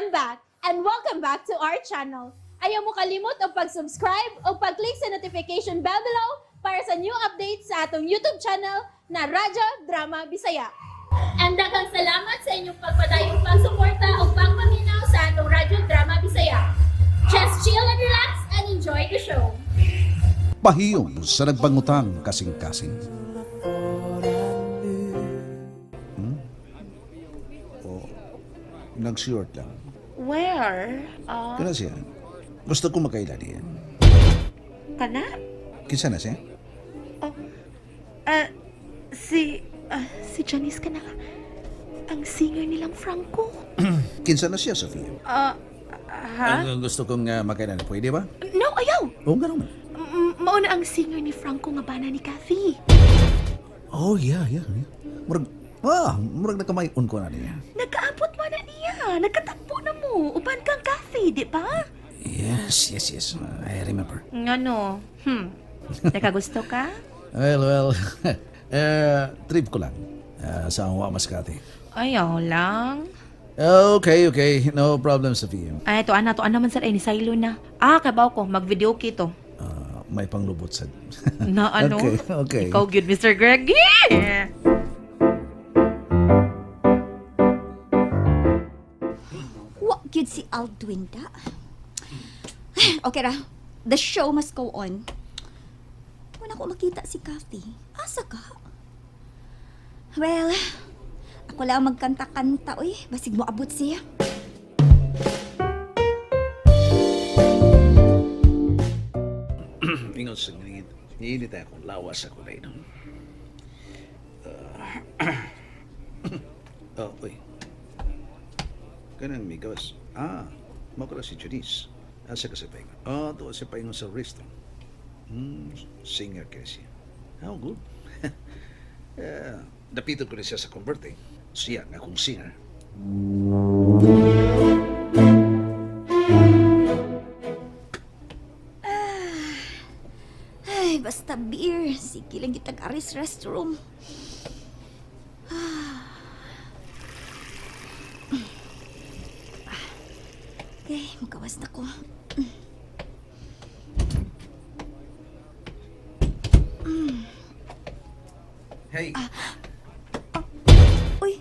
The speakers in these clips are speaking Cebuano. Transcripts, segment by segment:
I'm back and welcome back to our channel. Ayaw mo kalimot og pag-subscribe o pag-click sa notification bell below para sa new updates sa atong YouTube channel na Radyo Drama Bisaya. And daghang salamat sa inyong pagpadayong pagsuporta o pagpaminaw sa atong Radyo Drama Bisaya. Just chill and relax and enjoy the show. Pahiyom sa nagbangutang kasing-kasing. Oh, nag-short lang. Where? Ah, Kana siya. Gusto ko makaila niya. Kana? Kinsa na siya? Ah, si Janice kana. Ang singer nilang Franco. Kinsa na siya, Sofia? Ah, ha? Ang gusto kong makaila niya. Pwede ba? No, ayaw. Oo, ganun man. Mao na ang singer ni Franco nga bana ni Kathy. Oh, yeah. Murag nakamayon ko na niya. Nagkaabot man na niya. Nagkatagpo na mo. Uban kang Kathy, di ba? Yes. I remember. Ngano? Nakagusto ka? Well, trip ko lang. Sa Awa Mascate. Ayaw lang. Okay. No problem, Sofia. Ay, tuan na, tuan naman sir. Ay, ni Silo na. Ah, kabaw ko. Mag-video kito. May panglubot sa. Na ano? Okay. Ikaw gyud, Mr. Greggy! Wa gyud si Aldwin da. Okay ra. The show must go on. Wala ko makita si Kathy. Asa ka? Well, ako lang magkanta-kanta, uy. Basig mo abot siya. Ingon sa ngingit. Niinit akong lawas ako na ino. Oh, uy. Kanang migos. Ah, mao ko na si Janice. Asa ka sa paingon? Oh, tuwa sa paingon sa restaurant. Singer kaya siya. Oh, good. Yeah, dapitan ko na siya sa converting. Siya nga akong singer. Ay, basta beer. Sige lang kitag aris restroom. Okay, magawas na ko. Hey. Uy.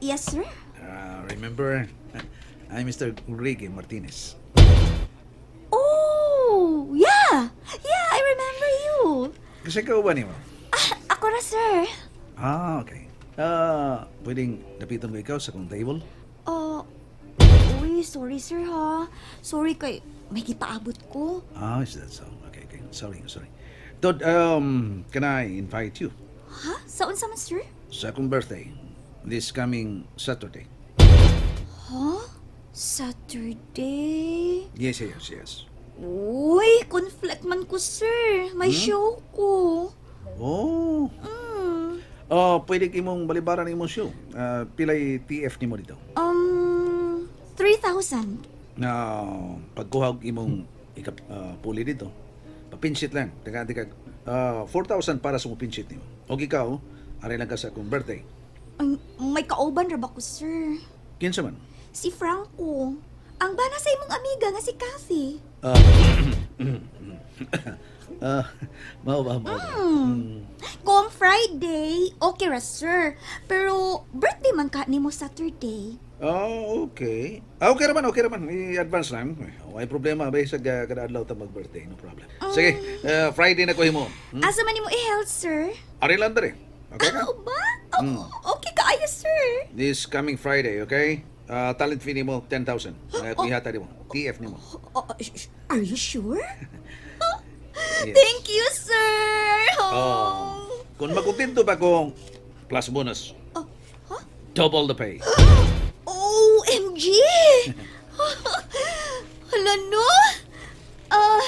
Yes, sir? Remember, I'm Mr. Enrique Martinez. Oh, yeah! Yeah, I remember you. Kasi ikaw ba niyo? Ah, ako ra, sir. Ah, okay. Ah, pwedeng dapitan ko ikaw sa kong table? Oh, uy, sorry, sir, ha. Sorry kay may gipaabot ko. Ah, is that so? Okay. Sorry, sorry. Tod, can I invite you Ha? Sa unsa man, sir? sa akong birthday this coming Saturday? Huh? Saturday? Yes. Uy, conflict man ko, sir. May show ko. Oh. Oh, pwede imong balibaran imong show. Ah, pilay TF nimo dito? 3,000. Na pagkuha og imong ikap puli dito. Papinsit lang. Taga tika 4,000 para sa mopinsit nimo. Og ikaw, ari lang ka sa akong birthday. Ay, may kauban ra ba ko, sir? Kinsa man? Si Franco. Ang bana sa imong amiga nga si Kathy. Ah, mao ba, mao ba? Kung Friday, okay ra, sir. Pero birthday man ka nimo Saturday. Oh, okay. Ah, okay raman, okay raman. I-advance lang. Way problema ba sa kada adlaw ta mag-birthday, no problem. Sige, Friday na ko himo. Asa man nimo i-health, sir? Ari lang dere. Okay ka? Ah, ba? Oh, okay kaayo, sir. This coming Friday, okay? Talent fee nimo 10,000. Oh. Ihatag nimo. TF nimo. Oh, are you sure? Yes. Thank you, sir. Oh. Kung makontento pa ko, plus bonus. Oh, huh? Double the pay. OMG! Hala no? Ah,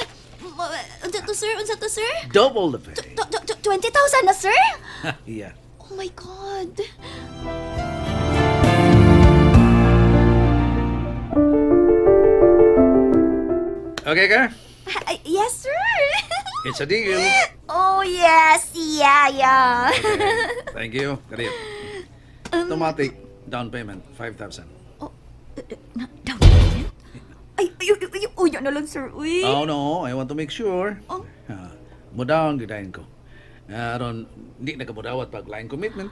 unsa to, sir? Unsa to, sir? Double the pay. 20,000 na, sir? Yeah. Oh my God. Okay ka? Ah, yes, sir. It's a deal. Oh, yes. Yeah. Okay. Thank you. Kariyo. Automatic down payment, 5,000. Oh, Na, down payment? Ay, ay, ay, ay, uy, na lang, sir. Uy. Oh, no. I want to make sure. Oh. Ah, mo down, gidahin ko. Aron, di na ka modawat pag line commitment.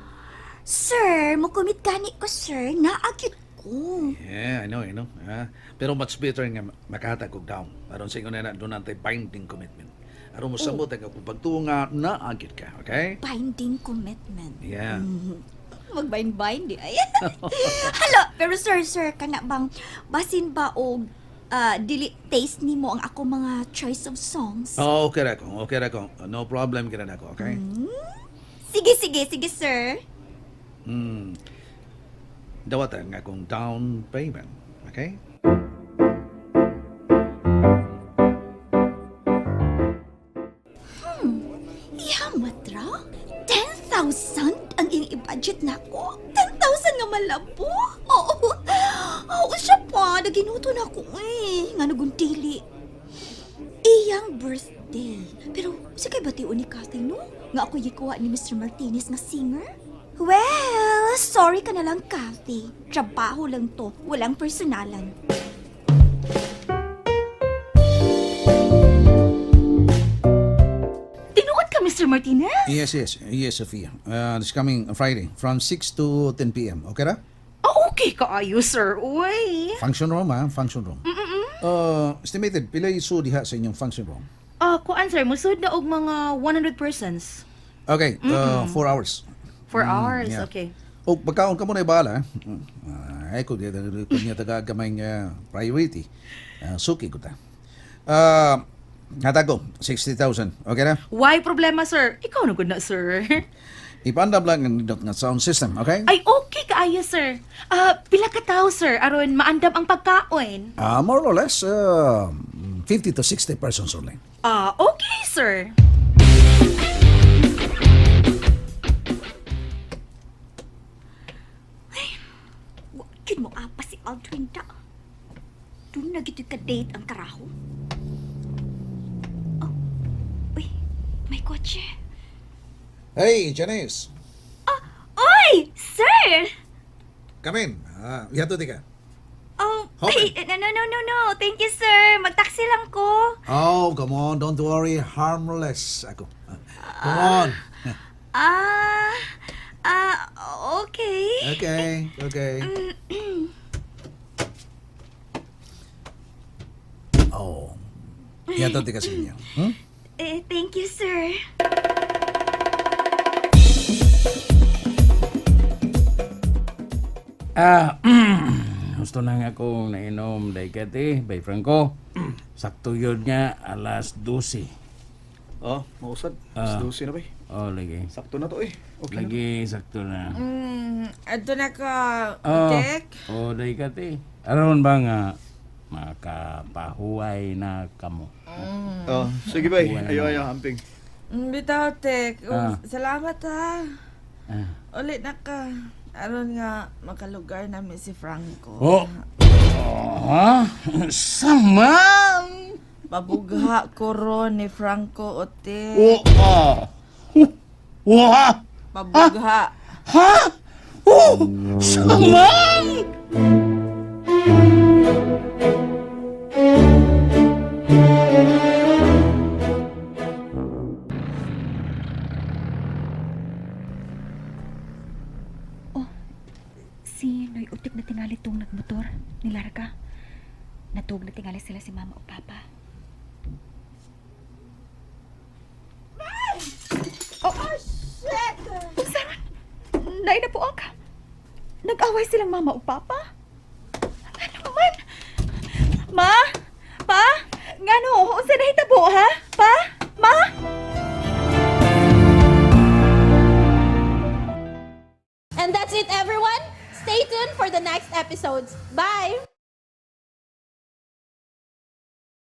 Sir, mo-commit gani ko, sir. Naa gyud ko. Yeah, I know, I know. Ah, pero much better nga makahatag og down. Aron sa ingon na doon natay binding commitment. Aron mo samot ang akong pagtuo nga naa gyud ka, okay? Binding commitment. Yeah. Mag-bind-bind di ay. Hala, pero sir, sir, kana bang basin ba og dili taste nimo ang ako mga choice of songs? Oh, okay ra ko. Okay ra ko. No problem kira na ako, okay? Sige, sige, sige, sir. Dawatan nga akong down payment, okay? Iya, matra? 10,000 ang iyang i-budget na ako? 10,000 nga malabo? Oo. Oo, siya pa. Naginuto na ako eh. Nga naguntili. Iyang birthday. Pero sa kay bation ni Kathy, no? Nga ako gikuha ni Mr. Martinez nga singer? Well, sorry ka na lang, Kathy. Trabaho lang to. Walang personalan. Tinuod ka, Mr. Martinez? Yes, Sophia. It's coming Friday from 6 to 10 p.m. Okay ra? Oh, okay kaayo, sir. Uy. Function room, ha? Function room. Estimated, pila iso diha sa inyong function room? Ah, kuan sir, musud na og mga 100 persons. Okay, 4 hours. 4 hours, yeah. okay. O, pagkaon ka muna bahala. Ay, kung niya taga gamay nga priority, suki ko ta. Hatag ko, 60,000. Okay na? Why problema, sir? Ikaw na gud na, sir. Ipandam lang ang nindot nga sound system, okay? Ay, okay kaayo, sir. Ah, pila ka tawo, sir, aron maandam ang pagkaon. More or less, 50 to 60 persons only. Ah, okay, sir. Wa gyud mo apa si Aldrin da. Doon na gito'y ka-date ang karaho. Oh, uy, may kotse. Hey, Janice! Oy, sir! Come in. Yato di ka. Oh, Open. ay, no, no, no, no, no. Thank you, sir. Magtaxi lang ko. Oh, come on. Don't worry. Harmless ako. Come on. Ah, okay. Okay. Oh. Yato di ka sa inyo. Hmm? Eh, thank you, sir. Ah, gusto na nga akong nainom dahil kati, bay Franco. Sakto yun nga, alas 12. Oh, mausad. Alas 12 na ba eh. Oh, lagi. Sakto na to eh. Okay na. Lagi, sakto na. Adto na ka, Oh, Tek. oh, dahil kati. Aron ba nga, makapahuway na kamo. Oh, sige bay. Buwan na Ayo, naman. ayo, amping. Bitaw, Tek. Oh, salamat ha. Ulit na ka. Aron nga makalugar namin si Franco. Oh! Ah, saman! Pabugha ko ron ni Franco, ote. Oh, ah. Huh. Wah! Pabugha. Ha? Oh! Saman! Si Noy Utik na tingali tong nagmotor ni Larga. Natug na tingali sila si mama o papa. Oh, shit! Unsa Nay na po ka. Nag-away silang mama o papa. Ano man? Ma? Pa? Ngano? Unsa nahitabo ha? Pa? Ma? And that's it, everyone. Stay tuned for the next episodes. Bye!